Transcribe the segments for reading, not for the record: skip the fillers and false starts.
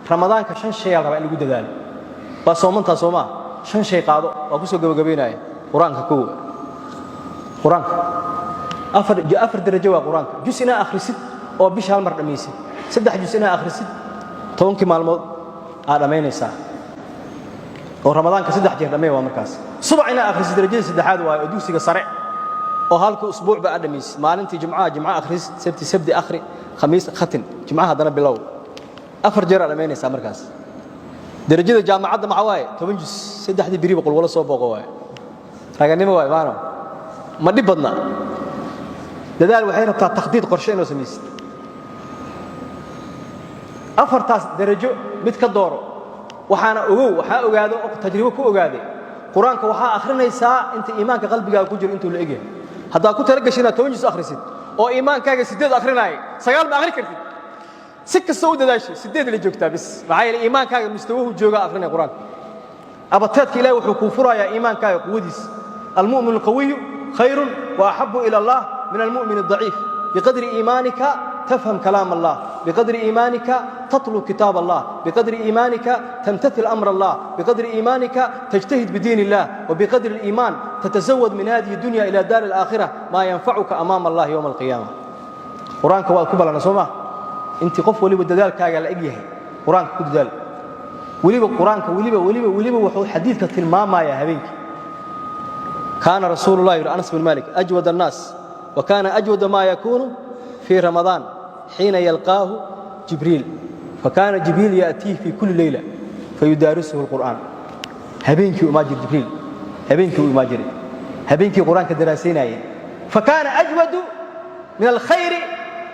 Ramadaanka shan shay aa la rabaa in lagu dadaalo. Waa soomantaa, soo maa? Shan shay qaado, waa ku soo gabagabaynaya. Qur-aanka kow. Qur-aanka afar darajo waa. Qur-aanka jus inaa akhrisid oo bisha hal mar dhammaysid, saddex jus inaa akhrisid 10kii maalmood aad dhammaynaysaa, oo Ramadaanka saddex jeer dhammeey waa markaas. Subax inaa akhrisid darajada saddexaad waayo, oo dugsiga sare, oo halka usbuucba aad dhammaysid. Maalintii Jumcaha Jumco akhrisid, Sabti Sabdi akhri, Khamiis khatin, Jumcaha haddana bilow. Afar jeer aad dhammaynaysaa markaas. Darajada jaamacadda maxaa waaye? 10 jus, saddexdii beriba qulwalo soo booqo waaye. Raganimo waaye maano, ma dhib badna. Dadaal waxay rabtaa, takhdiid, qorshe inoo samaysid. Afartaas darajo mid ka dooro. Waxaana ogow, waxaa ogaado oo tajribo ku ogaaday, Qur-aanka waxaa akhrinaysaa inta iimaanka qalbigaaga ku jiro intuu la egyahay. Haddaad ku talagashay inaad 10 jus akhrisid oo iimaankaaga sideed akhrinaayo, sagaal ma akhri kartid. Si kastoo u dadaashay, sideed la joogtaa bis. Maxaa yeele, iimaankaaga mustawahu joogaa akhrinaya Qur-aanka. Abateedka Ilahi wuxuu kuu furayaa iimaankaaga quwadiisa. المؤمن القوي خير وأحب إلى الله من المؤمن الضعيف. بقدر إيمانك تفهم كلام الله، بقدر إيمانك تطلب كتاب الله، بقدر إيمانك تمتثل أمر الله، بقدر إيمانك تجتهد بدين الله، وبقدر الإيمان تتزود من هذه الدنيا إلى دار الآخرة ما ينفعك أمام الله يوم القيامة. Qur-aanka waad ku balana, soo ma? Intii qof waliba dadaalkaaga la egyahay Qur-aanka ku dadaal. Weliba Qur-aanka weliba weliba weliba wuxuu xadiidka tilmaamayaa habeenkii. كان رسول الله، yidhi Anas bin Malik، أجود الناس، وكان أجود ما يكون في رمضان حين يلقاه جبريل، فكان جبريل يأتيه في كل ليلة فيدارسه القرآن. Habeenkii umaa jir Jibriil, habeenkii u imaa jiray, habeenkii Qur-aanka daraasaynayay. فكان أجود من الخير،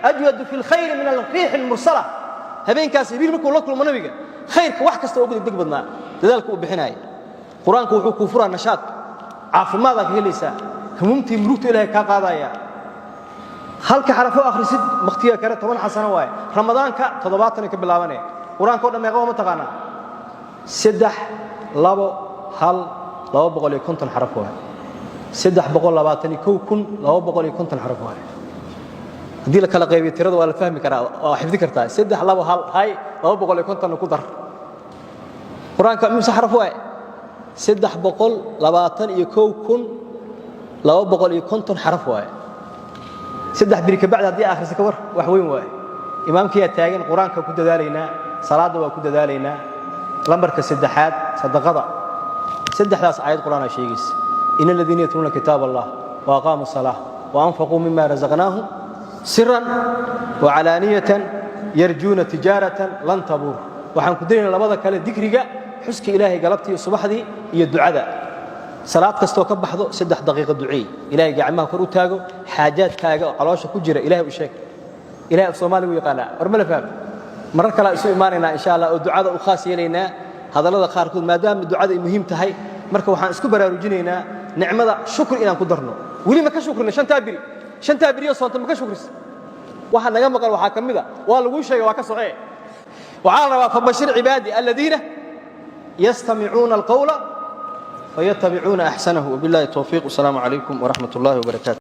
أجود في الخير من الريح المرسلة. Habeenkaas Jibriil markuu la kulmo nabiga, khayrka wax kasta ugu degdeg badnaa, dadaalka uu bixinaya. Qur-aanku wuxuu kuu furaa nashaad, caafimaadaad ka helaysaa, humuumtii murugta Ilahay kaa qaadaya. Halka xarafo akhrisid wakhtiga kale 10 xasano waaye. Ramadaanka 70 ka bilaabanaya. Qur-aanka o dhan meeqa ma taqaanaa? Saddex, labo, hal, 250 xaraf waaye. 321,250 xaraf waaye. Haddii la kala qaybiyo tirada, waa la fahmi karaa, waa xifdi kartaa. Saddex, labo, hal, hay, 250-na ku dar. Qur-aanka mise xaraf waaye? 321,250 xaraf waaye. 3 biri kabacdi haddii akhrisa, ka war, wax weyn waaye. Imaamkiyaa taagan. Qur-aanka ku dadaalaynaa, salaadda waa ku dadaalaynaa. Lambarka saddexaad, sadaqada. Saddexdaas aayad Qur-aanaa sheegaysa: إن الذين يتلون كتاب الله وأقاموا الصلاة وأنفقوا مما رزقناهم سرا وعلانية يرجون تجارة لن تبور. Waxaan ku daraynaa labada kale: dikriga, xuska Ilaahay galabtii iyo subaxdii, iyo ducada. Salaad kastoo ka baxdo, 3 daqiiqo duceey, Ilaahay gacmaha kor u taago, xaajaadkaaga oo caloosha ku jira Ilahay u sheeg. Ilahay af Soomaaligu yaqaanaa. War ma la fahmo? Marar kale isu imaanaynaa, insha Allah, oo ducada u khaas yeelaynaa hadallada qaarkood, maadaama ducada ay muhiim tahay. Marka waxaan isku baraarujinaynaa nicmada shukri inaan ku darno. Weli ma ka shukrina shantaa biri? Shantaa biriyo soonta ma ka shukris? Waxa naga maqan waxaa ka mid a, waa laguu sheegay, waa ka socee. Waxaa la rabaa: فبشر عبادي الذين يستمعون القول فيتبعون أحسنه. وبالله التوفيق، والسلام عليكم ورحمة الله وبركاته.